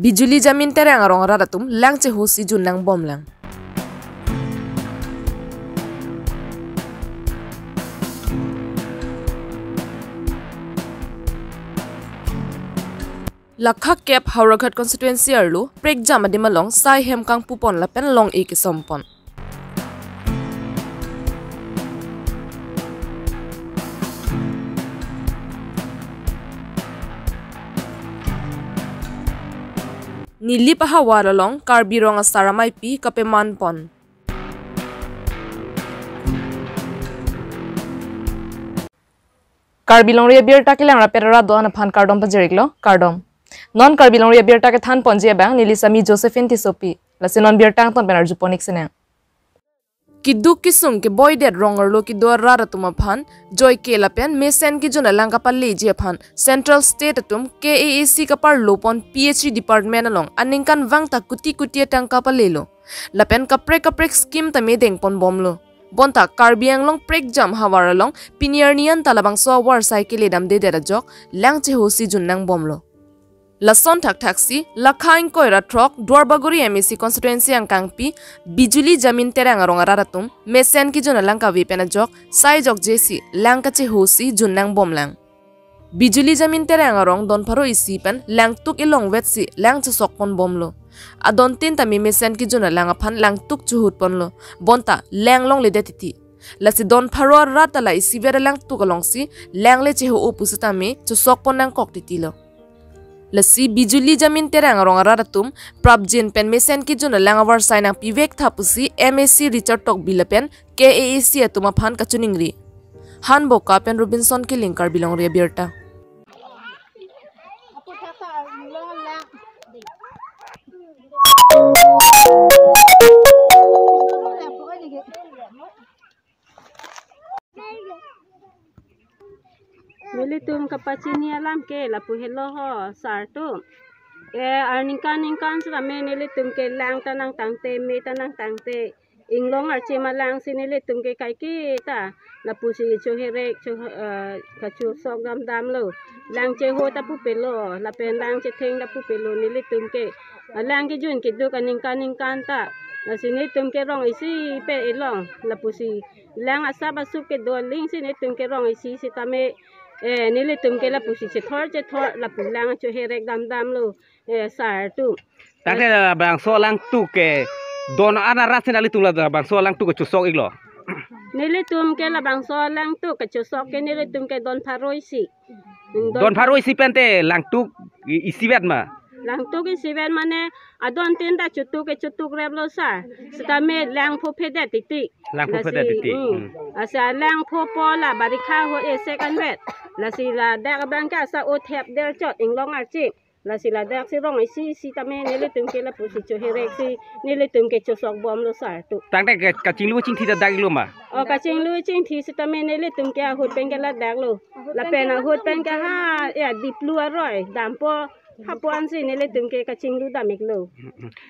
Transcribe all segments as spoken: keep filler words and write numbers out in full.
Bijuli Jamin Terang arong arat atum lang chehosi jun nangbomlang. Lakha kep Howraghat constituency arlo prekjam adim along sai hem kangpupon lapen long-e kesompon. Nilip ahavar along Karbi Rong Asar Ameipi kapemanpon. Karbi Longri Abirta kelang rapet arat do-an aphan kardom pajir-iklo, kardom. Non Karbi Longri Abirta kethanponji abang neli Sami Josephine Tissopi. Lasi non birta angton pen arjupon-ik sinang. Keduk kesung keboidet rong arlo kedo arat atum aphan joike lapen mesen kejun alang kapaleji aphan Central State atum K A A C kaparlopon P H E department along aningkanvang ta kuti kuti atangka palelo. Lapen kaprek kaprek scheme tame dengponbomlo. Bonta Karbi Anglong prekjam havar along pini arni an ta labangso avarsai keledamdedet ajok lang chehosi jun nangbomlo. Lason thakthaksi, lakha ingkoi ra throk Duarbagori M A C constituency angkangpi Bijuli Jamin Terang arong arat atum mesen kejun alang kave pen ajok sai jokjesi lang kachehosi jun nangbomlang. Bijuli Jamin Terang arong don pharo isi pen langtuk ilongvetsi lang chesokponbomlo. Adontin tame mesen kejun alang aphan langtuk chehutponlo. Bonta lang longledet titi. Lasi don pharo arat ta la isivet alangtuk alongsi lang le cheho-o pusitame chesokpon nangkok titilo. Lasi Bijuli Jamin Terang arong arat atum prapjin pen mesen kejun alang avarsai nangpivek tha pusi M A C Richard Tokbi lapen K A A C atum aphan kachiningri. Hanboka pen Robinson Killing, Karbi Longri Abirta. Nelitum kapachini alam ke lapu helo ho, sar atum. Eh, aningkan ningkan sitame nelitum ke lang ta nangtangte, me ta nangtangte. Inglong archim alang si nelitum ke kaike ta lapusi choherek cho, eh, kachosok damdamlo. Lang cheho ta pupelo, lapen lang chetheng ta pupelo nelitum ke. Alang kejun keduk aningkan ningkan ta. Lasi nelitum ke rong isi pe ilong. Lapusi lang asap asup kedo aling si nelitum ke rong isi sitame. Eh, nelitum ke lapusi chethor chethor, lapu lang choherek damdamlo. Eh, sar atum. Tangte labangso alangtuk ke don-an arat si nelitum labangso alangtuk kachosok-iklo. Nelitum ke labangso alangtuk kachosok ke nelitum ke don pharo isi. Hmm, don pharo isi pen te langtuk i-, isivet ma? Langtuk isivet mane adontin ta chotuk ke chotukreplo sar. Sitame lang phophedet titi. Lang phophedet titi. Lasi, hmm. Hmm. Lasi lang phopo la barikha ahut esek anvet. Lasi ladak abang ke asa othep derchot inglong archim. Lasi ladak si rong isi sitame nelitum ke lapusi choherek si nelitum ke chosokbomlo sar atum. Tangte ke kachinglu chingthi ta dak-iklo ma? O, kachinglu chingthi sitame nelitum ke ahut pen ke ladaklo. Lapen ahut pen ke ha, ya, diplu aroi dampo hapu-an si nelitum ke kachinglu dam-iklo.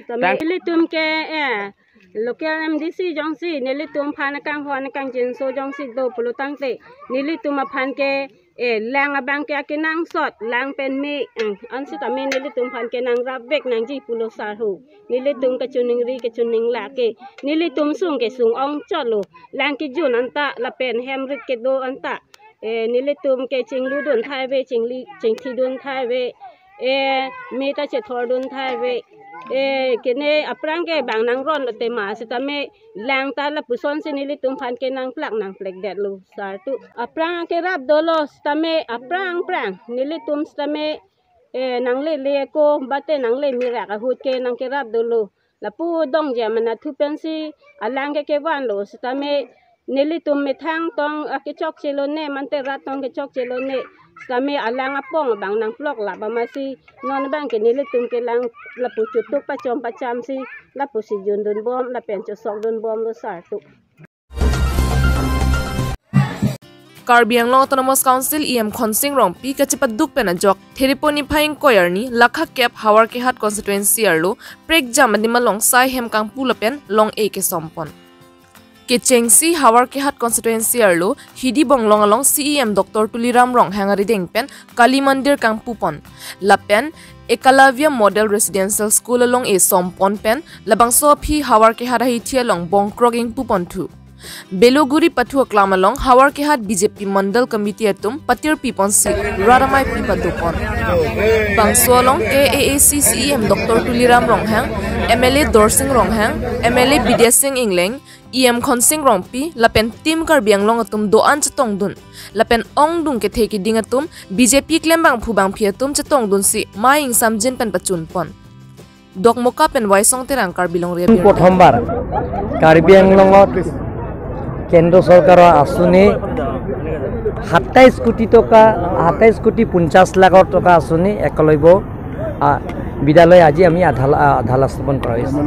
Sitame nelitum ke, eh, local M D C jongsi nelitum aphan kanghon kangjinso jongsi do pulo tangte nelitum aphan ke, eh, lang abang ke akenangsot, lang pen me, eh, ansitame nelitum aphan ke nangrapvek nangji pulo sar ho. Nelitum kachiningri kachininglake. Nelitum sung ke sung-ongchotlo. Lang kejun anta, lapen hem rit kedo anta. Eh, nelitum ke chingludun thai ave, chingli, chingthidun thai ave. Eh, me ta chethordun thai ave. Eh, kene aphrang ke bang nangronlo tema sitame lang ta lapuson si nelitum aphan ke nangplak nangplekdetlo sar atum. Aphrang kerap dolo sitame aphrang aphrang nelitum sitame, eh, nanglele ako bate nangle mirak ahut ke nangkerap dolo. Lapu dongja manathu pensi alang ke kevanlo sitame nelitum methang tong akechokche lone, mante rat tong kechokche lone. Sitame alang apong abang nangplok lap amatsi non abang ke nelitum ke lang lapu chotuk pachom pachamsi lapusi jundunbom lapen chosokdunbomlo sar atum. Karbi Anglong Autonomous Council E M Khonsing Rongpi kachepaduk pen ajok Thereponi phai ingkoi arni lakha kep Howraghat constituency arlo prekjam adim along sai hem kangpu lapen long-e kesompon. Kechengsi Howraghat constituency arlo Hidi Bonglong along C E M Doctor Tuliram Ronghang arideng pen Kali Mandir kangpupon. Lapen Ekalavya Model Residential School along esom pon pen labangso aphi Howraghat ahithi along bongkrok ingpu ponthu. Beloguri pathu aklam along Howraghat B J P Mandal Committee atum patirpi ponsi rat ameipi pado pon. Bangso along K A A C C E M Doctor Tuliram Ronghang, M L A Dorsing Ronghang, M L A Bidya Sing Engleng, E M Khonsing Rongpi lapen Team Karbi Anglong atum do-an chetongdun. Lapen ongdung kethe kiding atum B J P klembangphu bangphi atum chetongdunsi mei ingsamjin pen pachun pon. Dokmoka pen Waisong Terang, Karbi Longri Abirta. প্ৰথমবাৰ কাৰ্বি আংলঙত কেন্দ্ৰ চৰকাৰৰ আঁচনি সাতাইছ কোটি টকা, সাতাইছ কোটি পঞ্চাছ লাখৰ টকা আঁচনি একলব্য, আ, বিদ্যালয় আজি আমি আধালা, আ, আধালা স্থাপন কৰা হৈছে।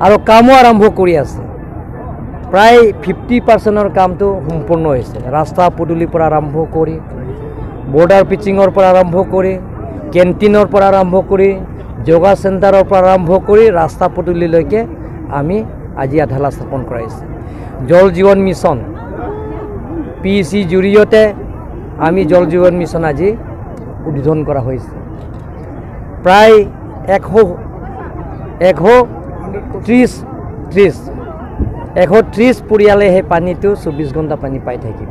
আৰু কামো আৰম্ভ কৰি আছে। প্ৰায় ফিফটি পাৰ্চেণ্টৰ কামটো সম্পূৰ্ণ হৈছে। ৰাস্তা পদূলিৰ পৰা আৰম্ভ কৰি, বৰ্ডাৰ পিচিঙৰ পৰা আৰম্ভ কৰি, কেণ্টিনৰ পৰা আৰম্ভ কৰি, যোগা চেণ্টাৰৰ পৰা আৰম্ভ কৰি ৰাস্তা পদূলিলৈকে আমি আজি আধালা স্থাপন কৰা হৈছে। জল জীৱন মিছন, পি ই চি জৰিয়তে আমি জল জীৱন মিছন আজি উদ্বোধন কৰা হৈছে। প্ৰায় এশ, এশ ত্ৰিছ, ত্ৰিছ, এশ ত্ৰিছ পৰিয়ালে সেই পানীটো চৌব্বিছ ঘণ্টা পানী পাই থাকিব।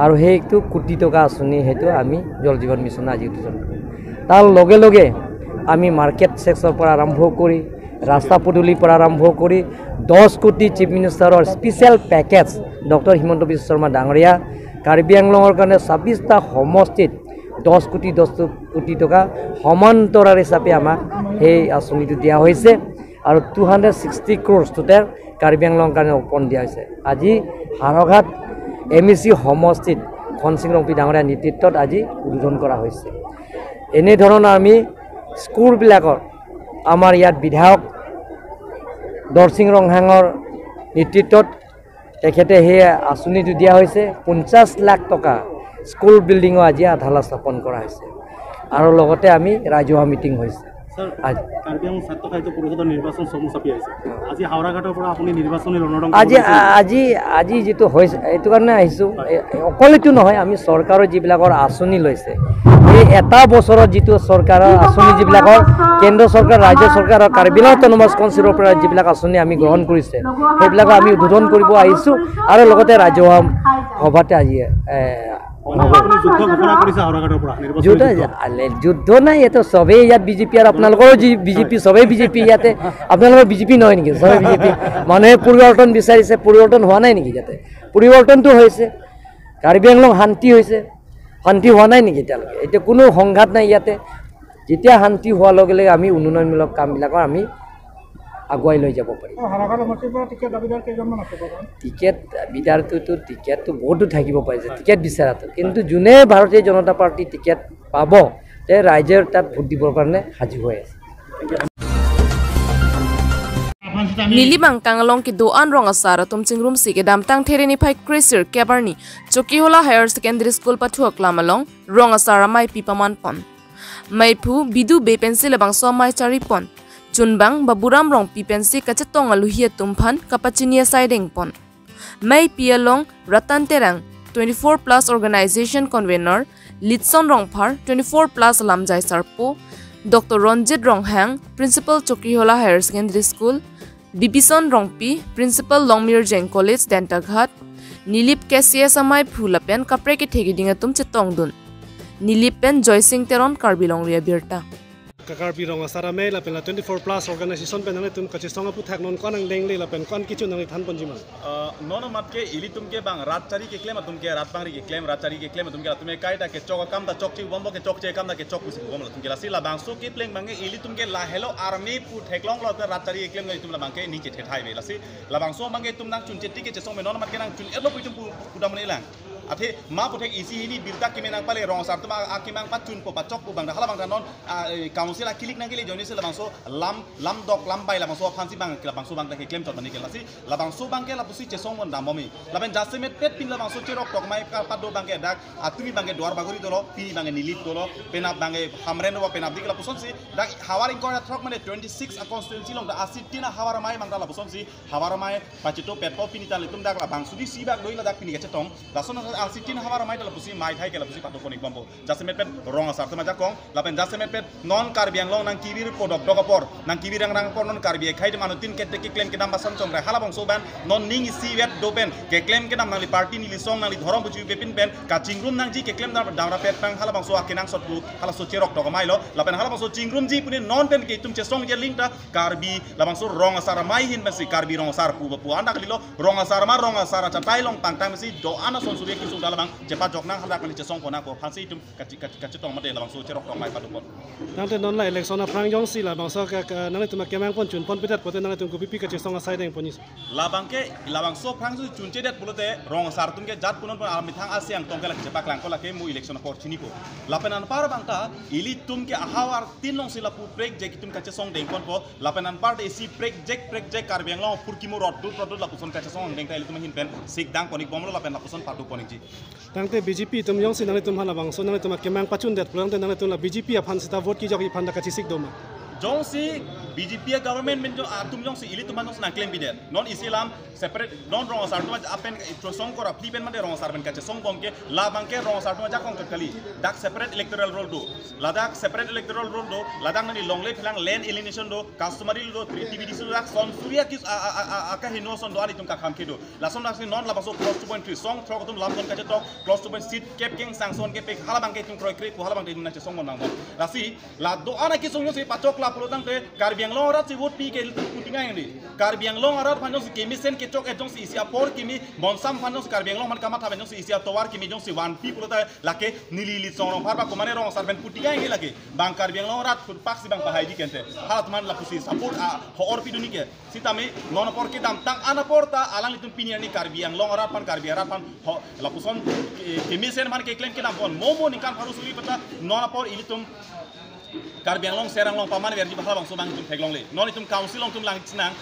আৰু সেইটো কোটি টকা আঁচনি, সেইটো আমি জল জীৱন মিছন আজি উদ্বোধন কৰিম। তাৰ লগে লগে আমি মাৰ্কেট ছেক্টৰৰ পৰা আৰম্ভ কৰি, ৰাস্তা পদূলিৰ পৰা আৰম্ভ কৰি, দহ কোটি চিফ মিনিষ্টাৰৰ স্পেচিয়েল পেকেজ ডক্টৰ হিমন্ত বিশ্ব শৰ্মা ডাঙৰীয়া কাৰ্বি আংলঙৰ কাৰণে ছাব্বিছটা সমষ্টিত দহ কোটি, দহ কোটি টকা সমান্তৰাল হিচাপে আমাক সেই আঁচনিটো দিয়া হৈছে। আৰু টু হাণ্ড্ৰেড ছিক্সটি ক্ৰ'ৰ্ছ টোটেল কাৰ্বি আংলঙৰ কাৰণে অৰ্পণ দিয়া হৈছে। আজি হাওৰাঘাট এম ই চি সমষ্টিত খনসিং ৰংপি ডাঙৰীয়া নেতৃত্বত আজি উদ্বোধন কৰা হৈছে। এনেধৰণৰ আমি স্কুলবিলাকৰ, আমাৰ ইয়াত বিধায়ক দৰসিং ৰংহাঙৰ নেতৃত্বত তেখেতে সেই আঁচনিটো দিয়া হৈছে। পঞ্চাছ লাখ টকা স্কুল বিল্ডিঙৰ আজি আধালা স্থাপন কৰা হৈছে। আৰু লগতে আমি ৰাজহুৱা মিটিং হৈছে। স্যাৰ, আজি কাৰ্বি আংলং ছাত্ৰ সাহিত্য পৰিষদৰ নিৰ্বাচন চমু চাপি আহিছে। আজি হাওৰাঘাটৰ পৰা আপুনি নিৰ্বাচনী ৰণদং আজি, কৰিছে। আজি, আজি যিটো হৈছে, এইটো কাৰণে আহিছোঁ। এ, অকলেতো নহয়, আমি চৰকাৰৰ যিবিলাকৰ আঁচনি লৈছে, এই এটা বছৰত যিটো চৰকাৰৰ আঁচনি যিবিলাকৰ, কেন্দ্ৰ চৰকাৰ, ৰাজ্য চৰকাৰ আৰু কাৰ্বি আংলং অট'নমাছ কাউন্সিলৰ পৰা যিবিলাক আঁচনি আমি গ্ৰহণ কৰিছে, সেইবিলাকো আমি উদ্বোধন কৰিব আহিছোঁ আৰু লগতে ৰাজহুৱা সভাতে আজি, এ, আপুনি যুদ্ধ ঘোষণা কৰিছে হাওৰাঘাটৰ পৰা নিৰ্বাচনী যুদ্ধ, যুদ্ধ। আলে, যুদ্ধ নাই, ইয়াতে সবেই ইয়াত বি জে পি আৰু আপোনালোকৰো বি জে পি, সবেই বি জে পি ইয়াতে। আপোনালোকৰ বি জে পি নহয় নেকি? সবেই বি জে পি। মানুহে পৰিৱৰ্তন বিচাৰিছে, পৰিৱৰ্তন হোৱা নাই নেকি ইয়াতে? পৰিৱৰ্তনটো হৈছে, কাৰ্বি আংলং শান্তি হৈছে, শান্তি হোৱা নাই নেকি এতিয়ালৈকে? এতিয়া কোনো সংঘাত নাই ইয়াতে। যেতিয়া শান্তি হোৱাৰ লগে লগে আমি উন্নয়নমূলক কামবিলাকৰ আমি আগুৱাই লৈ যাব পাৰিম। আৰু হাওৰাঘাট সমষ্টিৰ পৰা টিকেট দাবীদাৰ কেইজনমান আছে বৰ্তমান? টিকেট দাবীদাৰটোতো, টিকেটটো বহুতো থাকিব পাৰে যে টিকেট বিচৰাটো, কিন্তু যোনে ভাৰতীয় জনতা পাৰ্টি টিকেট পাব, তে ৰাইজে তাত ভোট দিবৰ কাৰণে সাজু হৈ আছে। Nilip angkang along kedo-an rong asar atum chingrumsi kedamtang There niphai kre-sirkep arni Chokihola Higher Secondary School pathu aklam along rong asar ameipi paman pon. Meiphu Bidu Bey pensi labangso amei chari pon. Chunbang Baburam Rongpi pensi kachetong aluhi atum aphan kapachini asai deng pon. Meipi along Ratan Terang, twenty-four plus organization convener, Litson Rongphar, twenty-four plus lamjai sarpo, Doctor Ronjit Ronghang, Principal Chokihola Higher Secondary School, Bibison Rongpi, Principal Longmirjeng College, Dentaghat, Nilip K C S ameiphu lapen kaprek kethe keding atum chetongdun. Nilip pen Joysing Teron, Karbi Longri Abirta. Kakarpi rong asar amei lapen la twenty-four plus organization pen nanglitum kachesong aphuthak non ko-an angdeng le lapen ko-an kecho nangli than ponji ma? Ah, non amat ke ilitum ke bang rat chari keklem atum ke rat pangri keklem, rat chari keklem atum ke latum ke kaita kechok akam ta chokche, bombo kechokche akam ta kechok pusi bom latum ke, lasi labangso kepleng bang ke ilitum ke lahelo army pu theklong lo te rat chari keklem ke itum labang ke ni chethe thai ve, lasi labangso bang ke itum nangchun cheti kechesong me non amat ke nangchun etlo pu itum pu, pudam ne lang. Athe ma puthek isi hini birta keme nangpale rong asar atum a, akemang pachunpo pachokpo bang hala bang ta non, ah, eh, council akilik nangkele joinesi labangso lam, lamdok lambai labangso aphansi bang, labangso bang ta keklem chot mani ke, lasi labangso bang ke lapusi chesong mon dam bomi. Lapen jasemet pet pin labangso cherok tok mai kapado bang ke dak atumi bang ke Duar Bagori dolo, pini bang ke Nilip dolo, penap bang ke Hamren dolo, penap dik lapusonsi dak havar ingkoi ra throk mane twenty-six a constituency along dak asi tin a havar amei bang ta lapusonsi havar amei pachito petpo pini ta ilitum dak labangso di si bak doi ladak pini kachetong. Lason Arsitin havar amei ta lapusi mei thai ke lapusi patu pon-ik bompo. Jasemet pen rong asar atum ajakong, lapen jasemet pen non Karbi Anglong nangkevir podok dok apor, nangkevir rangrang apor non Karbi akhei atum anuttin ke keklem kedam basan chongre halabangso pen non ning isivet do pen keklem kedam nangli party neli song nangli dhorom buju bepin pen kachingrum nangji keklem dam dam rapet pang halabangso akenangsot pu halaso cherok tok amei lo, lapen halabangso chingrumji pu ne non pen ke itum chesongje aling ta Karbi labangso rong asar amei ahin pensi Karbi rong asar pu pu anda kalilo, rong asar ma rong asar achatai along pangtang pensi do-an ason suri kesung da labang chepajok nang hadak neli chesong pon nangpo aphansi itum kachi kachi kachetong mate labangso cherok tok amei patu pon. Tangte non la election aphrang jongsi labangso ka, ka nanglitum akemang pon chun pon pedet pote nanglitum kopipi kachesong asai deng ponji? Labang ke labangso aphrang si chunchedet pulote rong asar atum ke jat punon pon amethang asi angtong ke lake chepaklangpo lake mo election apor chinipo. Lapen anpar bang ta ilitum ke ahavar tin alongsi lapu prekjak itum kachesong deng ponpo. Lapen anpar de isi prekjak prekjak Karbi Anglong apor kimo rot dut rot dut lapuson kachesong deng ta ilitum ahin pen sikdang pon-ik bomlo lapen lapuson patu pon-ikji. Tangte B J P atum jongsi nanglitum aphan labangso nanglitum akemang pachundet pulo tangte nanglitum la B J P aphan sita vote kejokji aphan ta kachesik do ma? Jongsi B J P a-government pen jong atum jongsi ilitum aphan jongsi nangklem bidet. Non isi alam separate non rong asar atum apen chesong kora phli pen mate rong asar pen kachesong bom ke labang ke rong asar atum ajakong chot kali. Dak separate electoral roll do. Ladak separate electoral roll do. Ladak nani longle phelang land alienation do. Customary law do. Treaty bidi do. Dak son suri akis a, a, a, a, akaheno ason do-an itum kakham ke do. Lason dak si non labangso clause two point three song throk atum lam don kachetok clause two point seat kep keng sanction kep pek halabang ke itum kroikre pu halabang ke itum nangchesong mon nang bon. Lasi la do-an akesung jongsi pachok la pulo tangte Karbi Anglong arat si vote pi ke ilitum putinga yang di. Karbi Anglong arat aphan jongsi kemesen kechok-et jongsi isi apor kimi bonsam aphan jongsi Karbi Anglong aphan kamatha pen jongsi isi atovar kimi jongsi vanpi pulo ta lake neli ili song rong phar ba komane rong asar pen putinga yang di lake. Bang Karbi Anglong arat phutpak si bang pahaiji kente. Halat man lapusi support a ho-or pidun-ik ke. Sitame non apor kedamtang an apor ta alanglitum pini arni Karbi Anglong arat aphan Karbi arat aphan ho lapuson ke, kemesen aphan keklem kedam pon mo mo ningkan pharo suri pata non apor ilitum Karbi Anglong serang along paman verji ba halabangso bang itum theklongle. Non itum council along itum lang chenang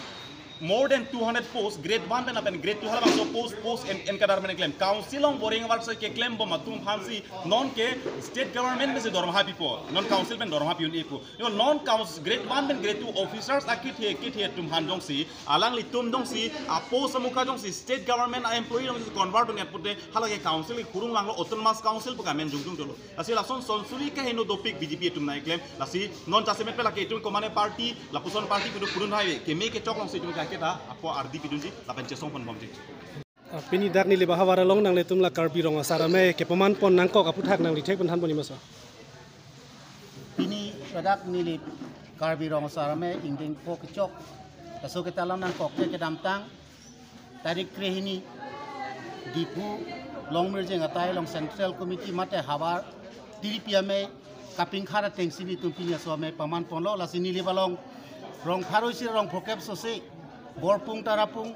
more than two hundred post grade one pen lapen grade two halabangso post post en, en kadar men klem. Council along boring work si keklem bom atum aphansi non ke state government pensi dormaha pipo. Non council pen dormaha pi-un-e pu. Yo non council grade one pen grade two officers akethe kethe atum aphan jongsi alanglitum jongsi a-post amukha jongsi state government a-employee jongsi convert un-et pute halake council kurung langlo autonomous council pu kamen jungjung dolo. Lasi lason son suri kaheno dopik B J P atum nangklem. Lasi non jasemet pen lake itum komane party lapuson party kudu kurun hai keme kechok alongsi itum kaketa apo ardi pidunji lapen chesong pon bomji. Ah, pini dak Nilip ahavar along nanglitum la Karbi Rong Asar Amei kepaman pon nangkok aputhak nangli thek pen than pon imasa. Pini ladak Nilip Karbi Rong Asar Amei ingdeng pho kechok. Laso keta alam nangkok ke kedamtang tarik krehini Diphu Longmirjeng atai along Central Committee mate havar tiripi amei kapingkhar atengsi nelitum pini laso amei paman ponlo. Lasi Nilip along rong pharo isi rong phokep sose Borpung Tarapung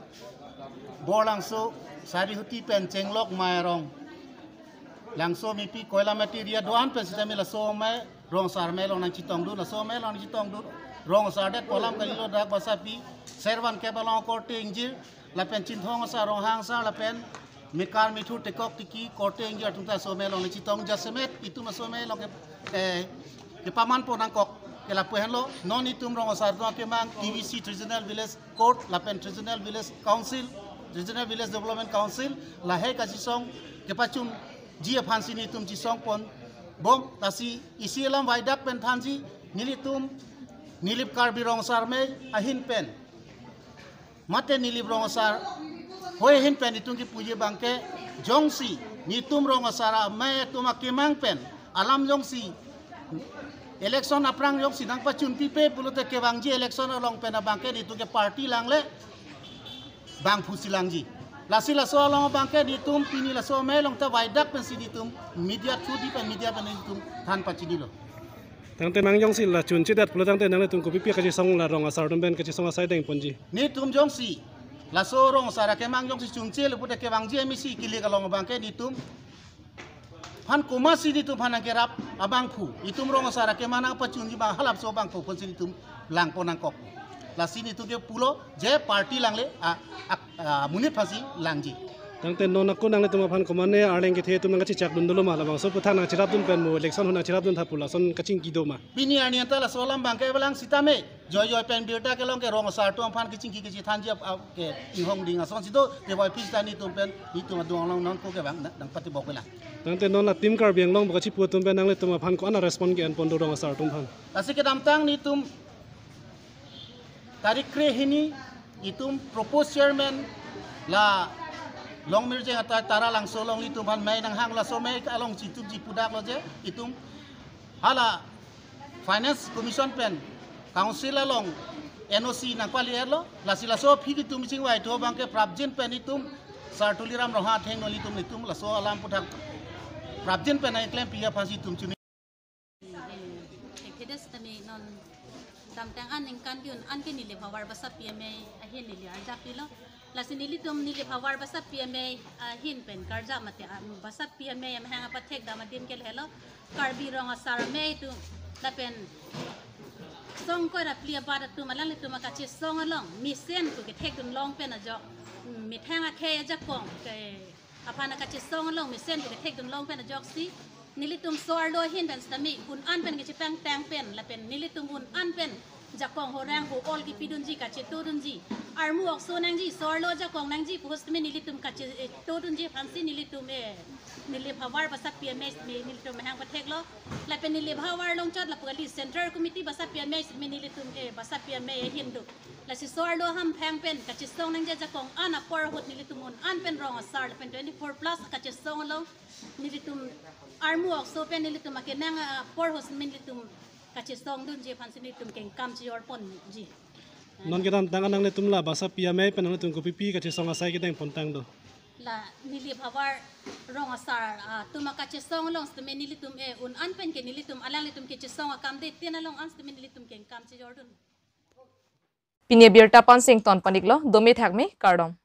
Borlangso Sarihuti pen Chenglok Mairong Langso Mipi Koilamati area do-an pen sitame laso amei Rong Asar Amei along nangchetongdun, laso amei along nangchetongdun. Rong Asar det pu alam kalilo, dak basapi servan kep along korte ingjir lapen Chinthong Asar, Ronghang Asar lapen Mekar Mithur Tekok Tiki korte ingjir atum ta laso amei along nangchetong jasemet itum laso amei along ke, eh, kepaman pon nangkok ke lapu henlo. Non itum Rong Asar atum akemang T V C Traditional Village Court lapen Traditional Village Council, Traditional Village Development Council lahei kachesong kepachunji aphansi nelitum chesong pon bom. Lasi isi alam vaidak pen thanji, nelitum Nilip Karbi Rong Asar Amei ahin pen mate Nilip Rong Asar hoi ahin pen itum kipuji abangke jongsi nelitum Rong Asar Amei atum akemang pen alam jongsi election aphrang jongsi nangpachun pipe pulote kevangji election along pen abangke nelitum ke party langle bangphu si langji. Lasi laso along abangke nelitum pini laso amei along ta vaidak pensi nelitum media through di pen media pen nelitum than pachinilo. Tangte nang jongsi la chunchedet pulo tangte nanglitum kopipi kachesong la Rong Asar atum pen kachesong asai deng ponji? Nelitum jongsi laso Rong Asar akemang jongsi chunchelo pute kevangji M A C kilik along abangke nelitum phan komatsi nelitum phan nangkerap abangphu, itum Rong Asar akemang nangpachunji abang halabangso abangphu pensi nelitum lang pon nangkok. Lasi nelitum ke pulo je party langle a, a, amonit aphansi langji. Tangte non ako nanglitum aphan komane arleng kethe atum nangkachechak dun dolo ma, labangso aputhak nangcherap dun pen mo election ahut nangcherap dun tha pu lason kachingki do ma? Pini arni anta laso alam abangke avelang sitame, joi joi pen birta kelong ke rong asar atum aphan kachingki kachethanji ap, ap, ke inghong ding asonsi do, te voi pis ta netum pen, netum adung along non ko ke bang, nang, nangpatibok avelang. Tangte non la Team Karbi Anglong pu kachipu atum pen nanglitum aphan ko-an a-respond ke-en pon do rong asar atum aphan? Lasi kedamtang netum tarik kre hini itum propose chairman la Longmirjeng atai Taralangso along itum aphan mei nanghang, laso mei along itum chipu daklo je itum hala Finance Commission pen Council along N O C nangpali-etlo, lasi laso aphi itum chingvai tho abangke prapjin pen itum Sar Tuliram Ronghang athengno itum itum laso alam aputhak prapjin pen nangklempi aphansi itum chini. Eh, eh, thekthe sitame non damtang aningkan ke un-an ke Nilip Havar Basapi Amei ahin neli arjapilo. Lasi nelitum Nilip Havar Basapi Amei ahin pen karjap mate, ah, Basapi Amei amahang apathek dam adim ke lahelo, Karbi Rong Asar Amei atum lapen songkoi ra phli abat atum alanglitum akachesong along mesen pu kethek dun long pen ajok, mm, methang akhei ajakong ke aphan akachesong along mesen pu kethek dun long pen ajoksi nelitum so-arlo ahin pen sitame un-an pen kachepangtang pen lapen nelitum un-an pen jakong horang ho-ol kipi dunji, kacheto dunji, armu okso nangji, so-arlo jakong nangji pu sitame nelitum kacheto dunji aphansi nelitum, eh, Nilip Havar Basapi Amei sitame nelitum amahang patheklo. Lapen Nilip Havar longchot lapu kali Central Committee Basapi Amei sitame nelitum, eh, Basapi Amei ahin do. Lasi so-arlo hamphang pen kachesong nangji ajakong an apor ahut nelitum un-an pen rong asar lapen twenty-four plus kachesong along nelitum armu okso pen nelitum akenang apor ahut sitame nelitum kachesong dunji aphansi nelitum kengkam chejor ponji. Non kedamtang nanglitum la Basapi Amei pen nanglitum kopipi kachesong asai kedeng pontang do? La Nilip Havar Rong Asar, ah, atum akachesong along sitame nelitum, eh, un-an pen ke nelitum alanglitum kachesong akam de tin along an sitame nelitum kengkam chejor dun. Pini abirta pen sington paniklo, dome thakme, kardom.